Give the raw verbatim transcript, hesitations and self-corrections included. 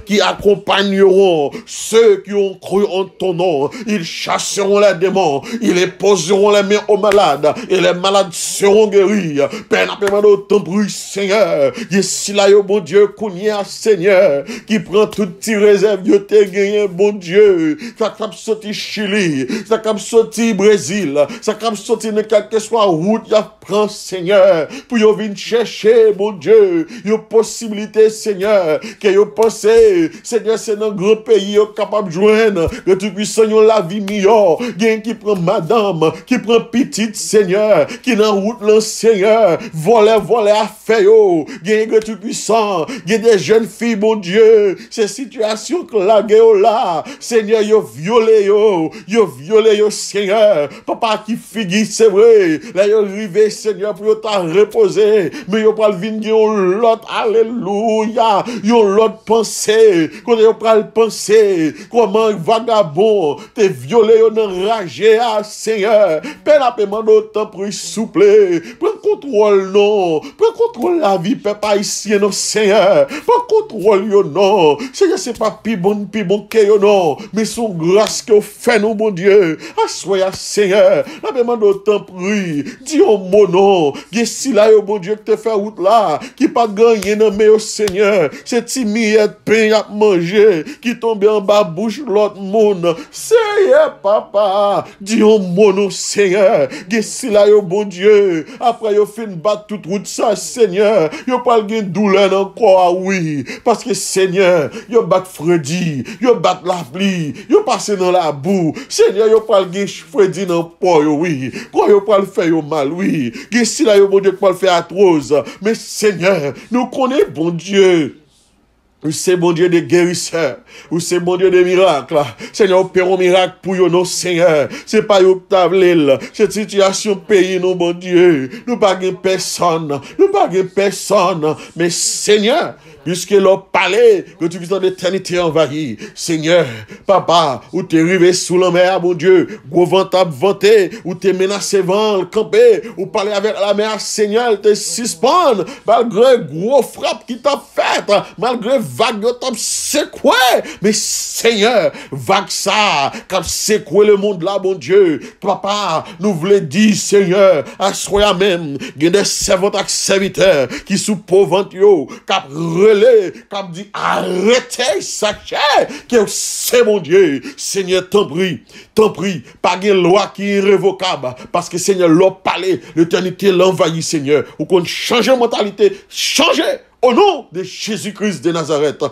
qui accompagneront ceux qui ont cru en ton nom. Ils chasseront les démons, ils imposeront les mains aux malades, et les malades seront guéris. Pè, n ap mande w, tanpri, Senyè, gen sila yo, Bondye, kounye a, Senyè, ki pran tout ti rezèv yo te genyen, Bondye, sa k ap soti Chili, sa k ap soti Brezil, sa k ap soti nan kèlkeswa wout y ap pran, Senyè, pou yo vin chèche, Bondye, yon posiblite, Senyè, ke yo panse, Senyè, se nan gran peyi yo kapab jwenn, Gran Toupisan, yon lavi miyò. Gen ki pran madanm, ki pran pitit, Senyè, ki nan wout lan, Senyè, vòlè, vòlè afè yo. Gen, Gran Toupisan, gen de jèn fi, Bondye, se sitiyasyon k lage yo la, Senyè, yo vyole yo, yo vyole yo, Senyè. Papa, ki figi, se vre, lè yo rive, Senyè, pou yo ta repoze, men yo pral vin gen yon lòt, alelouya, yon lòt panse, kote yo pral panse kòman vagabon te vyole yo nan raje a, Senyè. Pè, n ap mande w, tanpri, souple, pran kontwòl non, pran kontwòl lavi pèp ayisyen non, Senyè. Pran kontwòl yo non, Senyè, se pa pi bon n pi bon ke yo non, men se yon gras ke w fè nou, Bondye. Aswè a, Senyè, n ap mande w, tanpri, di yon mo non. Gen sila yo, Bondye, ki te fè wout la, ki pa t gen anyen nan men yo, Senyè. Se ti miyèt pen y ap manje ki tonbe anba bouch lòt moun. Senyè, papa, di yon mo non, Senyè. Gen sila yo, Bondye, apre yo fin bat tout wout sa, Senyè, yo pral gen doulè nan kò a, wi. Paske, Senyè, yo bat fredi, yo bat lapli, yo pase nan labou. Senyè, yo pral gen fredi nan po yo, wi. Kò yo pral fè yo mal, wi. Gen sila yo, Bondye, ki pral fè atwoz. Men, Senyè, nou konnen, Bondye, ou se Bondye de gerisè. Ou se Bondye de mirak. Senyè, opere yon mirak pou yo, non, Senyè. Se pa yo ki ta vle l. Se sitiyasyon peyi nou, Bondye. Nou pa gen pèsonn. Nou pa gen pèsonn. Men, Senyè, piske lè w pale, ke tout puissant de l'éternité envahi. Senyè, papa, ou te rive sou lanmè a, Bondye. Gwo van t ap vante, ou te menase van an, l kanpe. Ou pale avèk lamè a, Senyè, l te sispann. Malgre gwo frap ki t ap fèt, malgre vag yo t ap sekwe, men Senyè, vag sa k ap sekwe lemonn la, Bondye, papa, nou vle di, Senyè, aswè a menm, gen de sèvant ak sèvitè ki sou po vant yo, k ap rele, k ap di, arete, sache ke w se Bondye. Senyè, tanpri, tanpri, pa gen lwa ki irevokab, paske, Senyè, lè w pale, letènite l anvayi, Senyè. Ou konn chanje mantalite, chanje, o non de Jezi Kris de Nazarèt.